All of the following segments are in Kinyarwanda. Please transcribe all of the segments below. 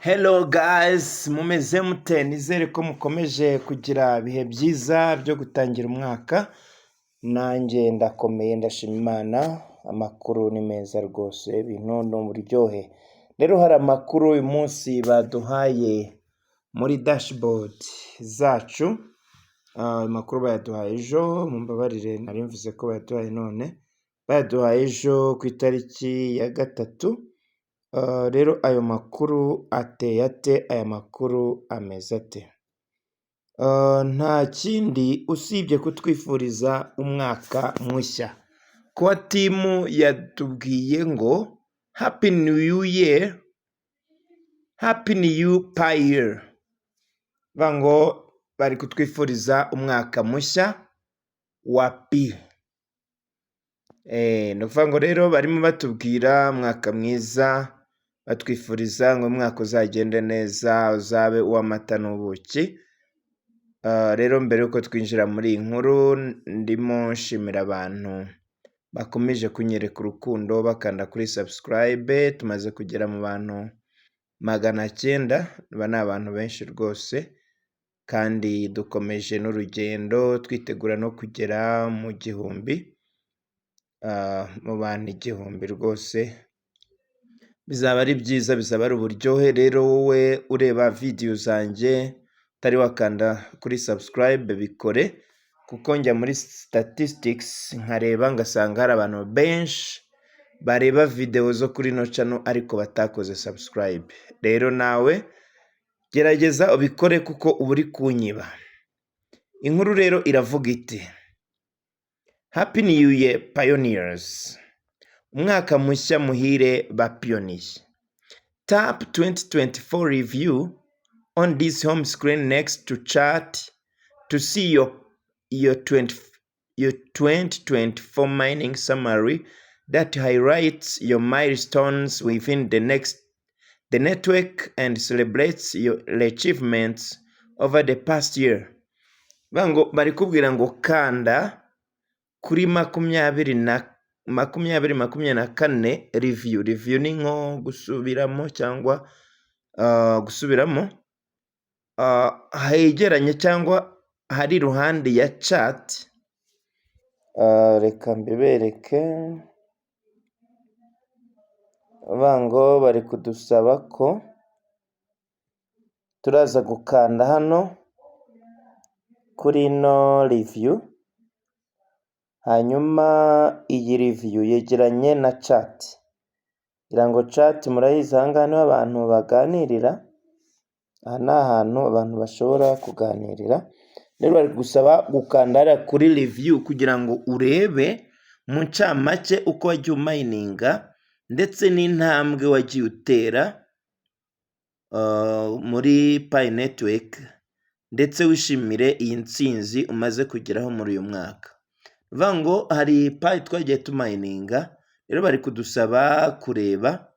Hello guys, mumeze mute? Nizere ko mukomeje kugira ibihe byiza byo gutangira umwaka. Nanjye ndakomeye, ndashima Imana, amakuru ni meza rwose, ibintu ni uburyohe. Rero hari amakuru uyu munsi baduhaye muri dashboard zacu. Ayo makuru bayaduhaye ejo, mumbabarire nari mvuze ko bayaduhaye none, bayaduhaye ejo ku itariki ya 3. Rero ayo makuru ateye ate? Aya makuru ameze ate? Nta kindi usibye kutwifuriza umwaka mushya. Kuba team yatubwiye ngo "Happy New Year, Happy New Pi Year", bivuga ngo bari kutwifuriza umwaka mushya wa Pi. Ni ukuvuga ngo rero barimo batubwira umwaka mwiza, batwifuriza ngo umwaka uzagende neza, uzabe uw'amata n'ubuki. Rero mbere y'uko twinjira muri iyi nkuru, ndimo nshimira abantu bakomeje kunyereka urukundo bakanda kuri subscribe. Tumaze kugera mu bantu 900, aba ni abantu benshi rwose, kandi dukomeje n'urugendo twitegura no kugera mu 1000, mu bantu 1000 rwose bizaba ari byiza, bizaba ari uburyohe. Rero wowe ureba video zanjye utari wakanda kuri subscribe, bikore, kuko njya muri statistics nkareba ngasanga hari abantu benshi bareba video zo kuri ino channel ariko batakoze subscribe. Rero nawe gerageza ubikore kuko uba uri kunyiba. Inkuru rero iravuga iti: "Happy New Year Pioneers", umwaka mushya muhire ba pioneer. Tap 2024 review on this home screen next to chat to see your 2024 mining summary that highlights your milestones within the network and celebrates your achievements over the past year. Bavuga ngo bari kubwira ngo kanda kuri makumyabiri na makumyabiri makumyabiri na kane review. Review ni nko gusubiramo cyangwa gusubiramo hegeranye cyangwa hari iruhande ya chat. Reka mbibereke. Bavuga ngo bari kudusaba ko turaza gukanda hano kuri ino review, hanyuma iyi review yegeranye na chat. Ngira ngo chat murayizi, aha ngaha niho abantu baganirira, aha ni ahantu abantu bashobora kuganirira. Rero bari gusaba gukanda hariya kuri review kugira ngo urebe mu ncamake uko wagiye umayininga ndetse n'intambwe wagiye utera muri Pi Network, ndetse wishimire iyi ntsinzi umaze kugeraho muri uyu mwaka. Bivuga ngo hari Pi twagiye tumayininga, rero bari kudusaba kureba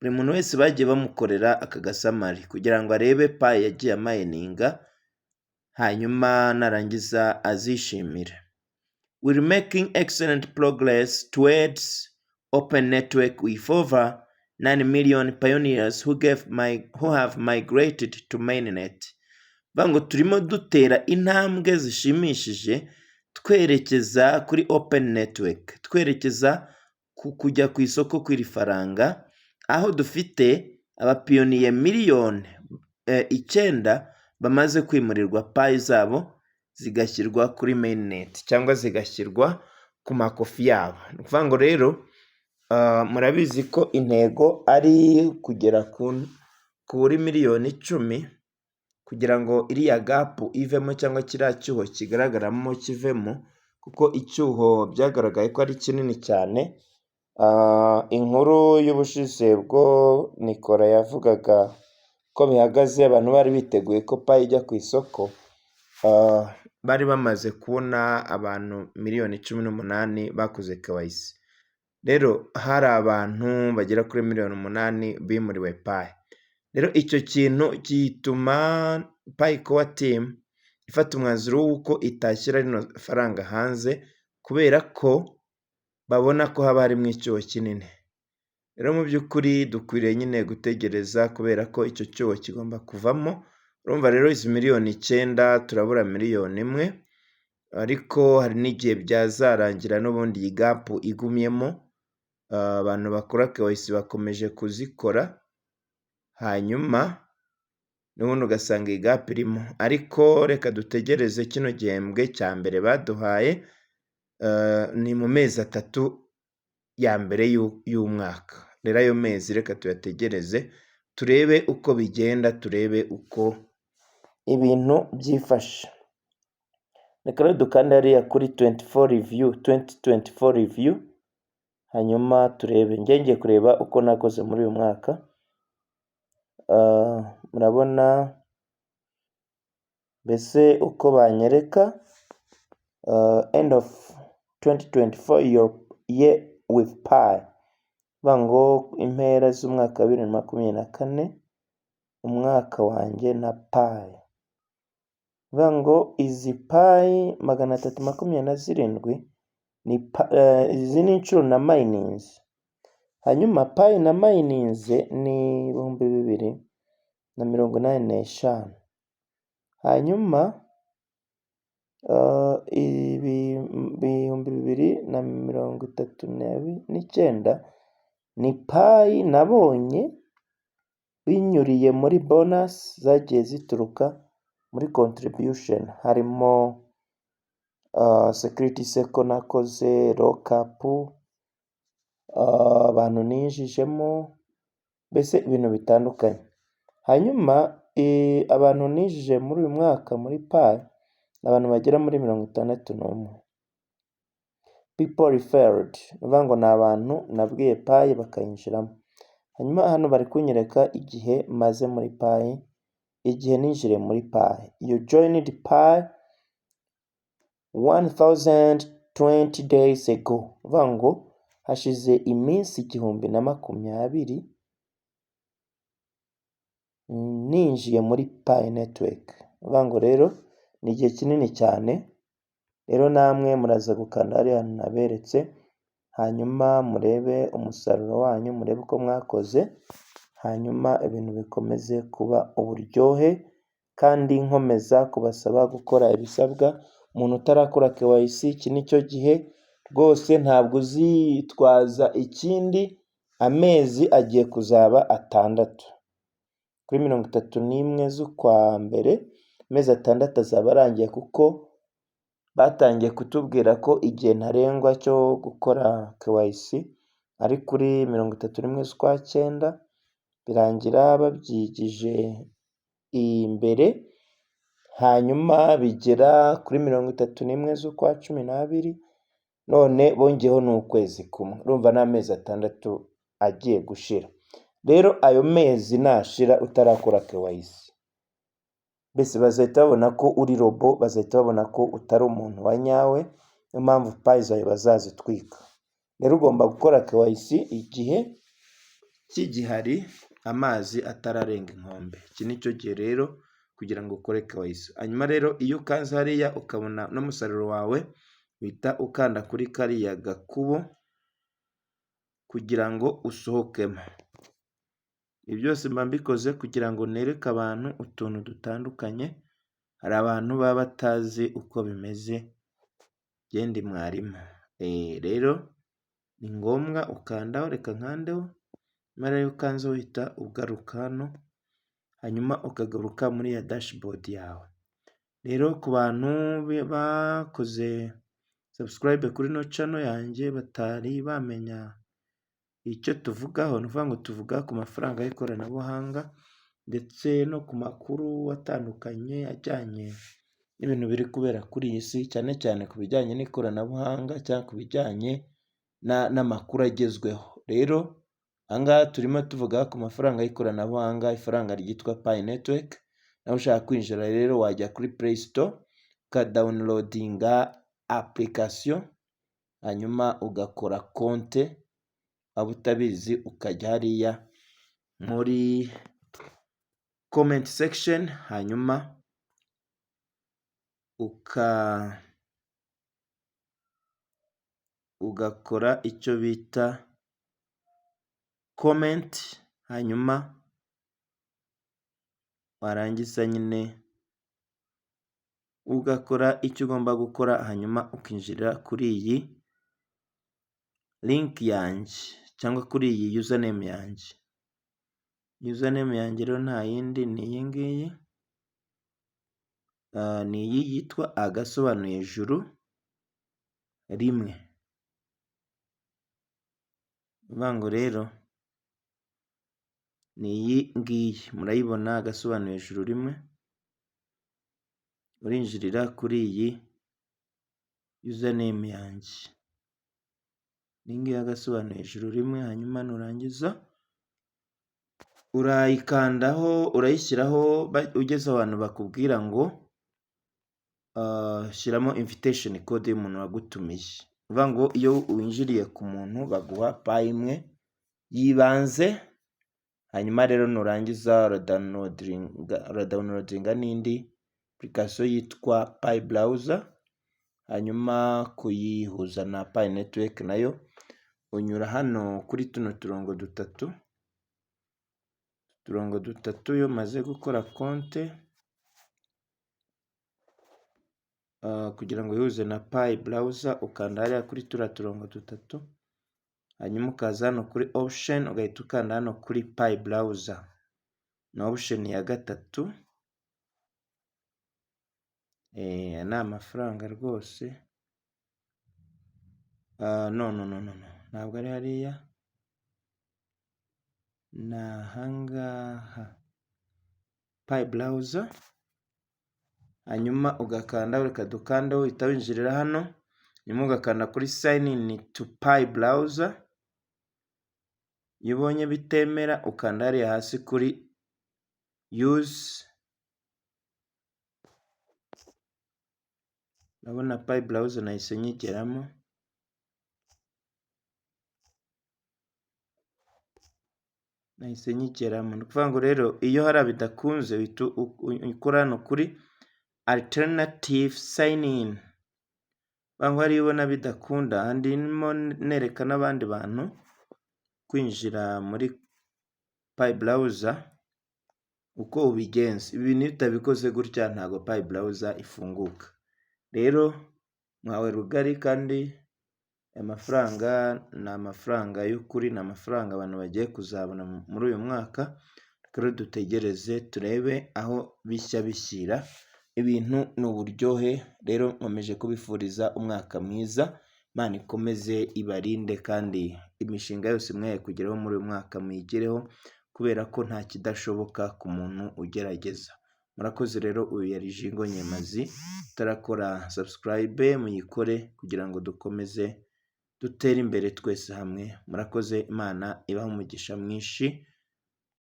buri muntu wese bagiye bamukorera aka gasummary kugira ngo arebe Pi yagiye amayininga, hanyuma narangiza azishimire. We're making excellent progress towards open network with over 9 million pioneers who have migrated to mainnet. Bivuga ngo turimo dutera intambwe zishimishije twerekeza kuri open network, twerekeza ku kujya ku isoko kw'iri faranga, aho dufite abapioneer miliyoni 9 bamaze kwimurirwa Pi zabo zigashyirwa kuri mainnet cyangwa zigashyirwa ku makofi yabo. Ni ukuvuga ngo rero murabizi ko intego ari kugera kuri miliyoni 10 kugira ngo iriya gap ivemo cyangwa kiriya cyuho kigaragaramo kivemo, kuko icyuho byagaragaye ko ari kinini cyane. Inkuru y'ubushize bwo Nikora yavugaga ko bihagaze, abantu bari biteguye ko Pi ijya ku isoko, bari bamaze kubona abantu miliyoni 18 bakoze KYC. Rero hari abantu bagera kuri miliyoni 8 bimuriwe Pi. Rero icyo kintu gituma Pi Core Team ifata umwanzuro w'uko itashyira rino faranga hanze, kubera ko babona ko haba harimo icyuho kinini. Rero mu by'ukuri dukwiriye nyine gutegereza kubera ko icyo cyuho kigomba kuvamo. Urumva rero izi miliyoni 9 turabura miliyoni 1, ariko hari n'igihe byazarangira n'ubundi iyi gap igumyemo, abantu bakora KYC bakomeje kuzikora, hanyuma n'ubundi ugasanga iyi gap irimo. Ariko reka dutegereze kino gihembwe cya mbere baduhaye, ni mu mezi 3 ya mbere y'umwaka. Rero ayo mezi reka tuyategereze turebe uko bigenda, turebe uko ibintu byifashe. Reka rero dukande hariya kuri 24 review, 2024 review, hanyuma turebe. Njye ngiye kureba uko nakoze muri uyu mwaka. Murabona mbese uko banyereka end of 2024, your year with Pi, bivuga ngo impera z'umwaka wa 2024, umwaka wanjye na Pi. Bivuga ngo izi Pi 327 ni izi ni inshuro na mayininze. Hanyuma Pi na mayininze ni 2085. Hanyuma 2039 ni Pi nabonye binyuriye muri bonus zagiye zituruka muri contribution, harimo security circle nakoze, lockup, abantu ninjijemo, mbese ibintu bitandukanye. Hanyuma abantu ninjije muri uyu mwaka muri Pi ni abantu bagera muri 61. People referred, ni ukuvuga ngo ni abantu nabwiye Pi bakayinjiramo. Hanyuma hano bari kunyereka igihe maze muri Pi, igihe ninjiriye muri Pi. You joined Pi 1020 days ago, ni ukuvuga ngo hashize iminsi 1020 ninjiye muri Pi Network. Ni ukuvuga ngo rero ni igihe kinini cyane. Rero namwe muraza gukanda hariya naberetse, hanyuma murebe umusaruro wanyu, murebe uko mwakoze, hanyuma ibintu bikomeze kuba uburyohe. Kandi nkomeza kubasaba gukora ibisabwa. Umuntu utarakora KYC, iki ni cyo gihe rwose, ntabwo uzitwaza ikindi. Amezi agiye kuzaba 6 kuri 31 z'ukwa mbere, amezi 6 azaba arangiye, kuko batangiye kutubwira ko igihe ntarengwa cyo gukora KYC ari kuri 31 z'ukwa cyenda, birangira babyigije imbere, hanyuma bigera kuri 31 z'ukwa 12, none bongeyeho n'ukwezi kumwe. Urumva ni amezi 6 agiye gushira. Rero ayo mezi nashira utarakora KYC, mbese bazahita babona ko uri robot, bazahita babona ko utari umuntu wa nyawe, niyo mpamvu Pi zawe bazazitwika. Rero ugomba gukora KYC igihe kigihari, amazi atararenga inkombe. Iki ni cyo gihe rero kugira ngo ukore KYC. Hanyuma rero iyo ukanze hariya ukabona n'umusaruro wawe, uhita ukanda kuri kariya gakubo kugira ngo usohokemo. Ibi byose mba mbikoze kugira ngo nereke abantu utuntu dutandukanye, hari abantu baba batazi uko bimeze, njye ndi mwarimu. Rero ni ngombwa ukandaho, reka nkandeho, nyuma iyo ukanzeho uhita ugaruka hano, hanyuma ukagaruka muri ya dashboard yawe. Rero ku bantu bakoze subscribe kuri ino channel yanjye batari bamenya icyo tuvugaho, ni ukuvuga ngo tuvuga ku mafaranga y'ikoranabuhanga ndetse no ku makuru atandukanye ajyanye n'ibintu biri kubera kuri iyi si, cyane cyane ku bijyanye n'ikoranabuhanga cyangwa ku bijyanye n'amakuru agezweho. Rero aha ngaha turimo tuvuga ku mafaranga y'ikoranabuhanga, ifaranga ryitwa Pi Network. Nawe ushaka kwinjira rero wajya kuri Play Store ukadownloadinga application, hanyuma ugakora konte, waba utabizi ukajya hariya muri comment section, hanyuma ugakora icyo bita comment, hanyuma warangiza nyine ugakora icyo ugomba gukora, hanyuma ukinjira kuri iyi link yanjye cyangwa kuri iyi username yanjye. Username yanjye rero nta yindi, ni iyi ngiyi, ni iyi yitwa agasobanuye juru rimwe. Ni ukuvuga ngo rero ni iyi ngiyi murayibona, agasobanuye juru rimwe, urinjirira kuri iyi username yanjye, iyi ngiyi agasobanuye juru rimwe, hanyuma nurangiza urayikandaho, urayishyiraho, ugeze ahantu bakubwira ngo shyiramo invitation code y'umuntu wagutumiye. Ni ukuvuga ngo iyo winjiriye ku muntu baguha Pi imwe y'ibanze, hanyuma rero nurangiza uradownloadinga n'indi application yitwa Pi Browser, hanyuma kuyihuza na Pi Network nayo unyura hano kuri tuno turongo dutatu, uturongo dutatu. Iyo umaze gukora konte kugira ngo wihuze na Pi Browser, ukanda hariya kuri turiya turongo dutatu, hanyuma ukaza hano kuri option, ugahita ukanda hano kuri Pi Browser, ni option ya gatatu. Aya ni amafaranga rwose. No, no, no, no, ntabwo ari hariya, ni ahangaha Pi Browser, hanyuma ugakanda, reka dukandeho, uhita winjirira hano, hanyuma ugakanda kuri sign in to Pi Browser. Iyo ubonye bitemera ukanda hariya hasi kuri use. Urabona Pi Browser nahise nyigeramo, nahise nyigeramo. Ni ukuvuga ngo rero iyo hariya bidakunze uhita ukora hano kuri alternative sign in. Ni ukuvuga ngo hariya ubona bidakunda, ndimo nereka n'abandi bantu kwinjira muri Pi Browser uko ubigenza. Ibi bintu iyo utabikoze gutya ntabwo Pi Browser ifunguka. Rero mwawe rugari, kandi aya mafaranga ni amafaranga y'ukuri, ni amafaranga abantu bagiye kuzabona muri uyu mwaka. Rero dutegereze turebe aho bishya bishyira, ibintu ni uburyohe. Rero nkomeje kubifuriza umwaka mwiza, Imana ikomeze ibarinde kandi imishinga yose mwahaye kugeraho muri uyu mwaka muyigereho, kubera ko nta kidashoboka ku muntu ugerageza. Murakoze rero, uyu yari Jingo Nyemazi. Utarakora subscribe muyikore kugira ngo dukomeze dutere imbere twese hamwe. Murakoze, Imana ibahe umugisha mwinshi.